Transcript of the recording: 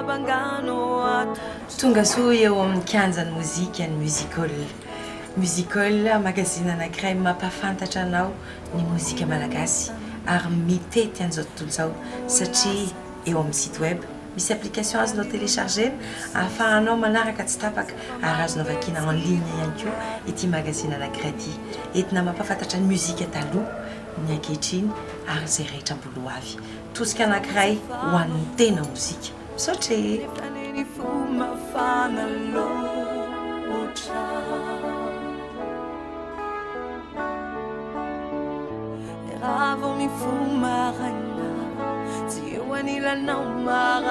Habangano ato. Tonga soa eo amin'ny kianjan'ny mozika ny Music Hall. Music Hall, magazine anankiray mampahafantatra anao ny mozika malagasy ary mitety an'izao tontolo izao satria eo amin'ny site web misy application azonao télécharger-na ahafahanao manaraka tsy tapaka ary azonao vakiana en ligne ihany koa ity magazine anankiray ity. Entina mampahafantatra ny mozika taloha, ny ankehitriny ary izay rehetra mbola ho avy. Tosika anankiray ho an'ny tena mozika. Misaotra e! Ny fo mafana loatra. Raha vao mifoha maraina, tsy eo anilanao maraina.